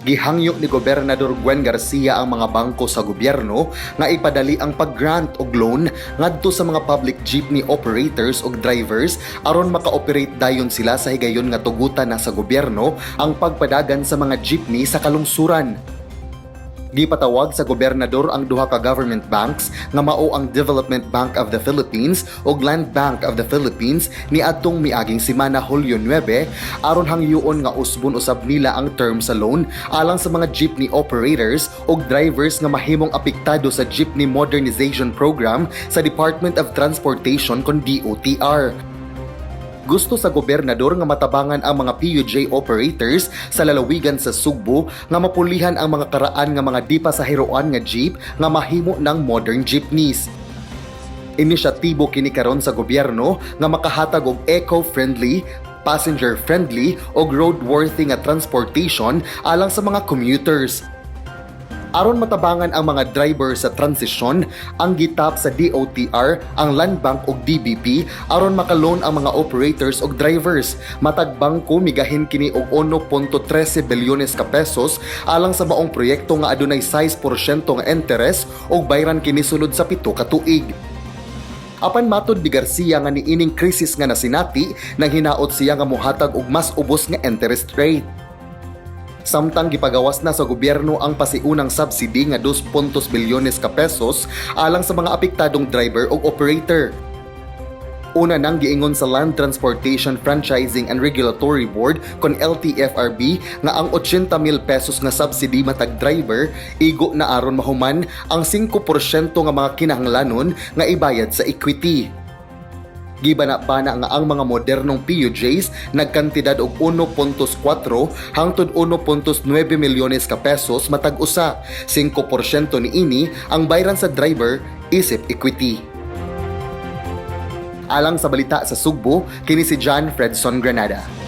Gihangyo ni Gobernador Gwen Garcia ang mga bangko sa gobyerno nga ipadali ang pag-grant og loan ngadto sa mga public jeepney operators ug drivers aron maka-operate dayon sila sa higayon nga tugutan na sa gobyerno ang pagpadagan sa mga jeepney sa kalungsuran. Gipatawag sa gobernador ang duha ka government banks nga mao ang Development Bank of the Philippines ug Land Bank of the Philippines niadtong miaging semana, Hulyo 9, aron hangyoon nga usbon usab nila ang term sa loan alang sa mga jeepney operators ug drivers nga mahimong apektado sa Jeepney Modernization Program sa Department of Transportation kon DOTR. Gusto sa gobernador nga matabangan ang mga PUJ operators sa lalawigan sa Sugbo nga mapulihan ang mga karaan nga mga di pasaheroan nga jeep nga mahimo ng modern jeepneys. Inisyatibo kini karon sa gobyerno nga makahatag og eco-friendly, passenger-friendly ug roadworthy nga transportation alang sa mga commuters. Aron matabangan ang mga driver sa transisyon, ang gitap sa DOTR, ang Land Bank ug DBP aron makaloan ang mga operators ug drivers. Matag bangko migahin kini og 1.13 bilyones ka pesos alang sa maong proyekto nga adunay 6% nga interest ug bayran kini sulod sa 7 ka tuig. Apan matod ni Garcia nga niining krisis nga nasinati, nang hinaot siya nga mohatag og mas ubos nga interest rate. Samtang gipagawas na sa gobyerno ang pasiunang subsidy nga 2 bilyones ka pesos alang sa mga apektadong driver o operator. Una nang giingon sa Land Transportation Franchising and Regulatory Board kon LTFRB nga ang 80 mil pesos nga subsidy matag driver igo na aron mahuman ang 5% nga mga kinahanglanon nga ibayad sa equity. Gibana-bana nga ang mga modernong PUJs nagkantidad og 1.4 hangtod 1.9 milyones ka pesos matag usa. 5% niini ang bayran sa driver isip equity. Alang sa Balita sa Sugbo, kini si John Fredson Granada.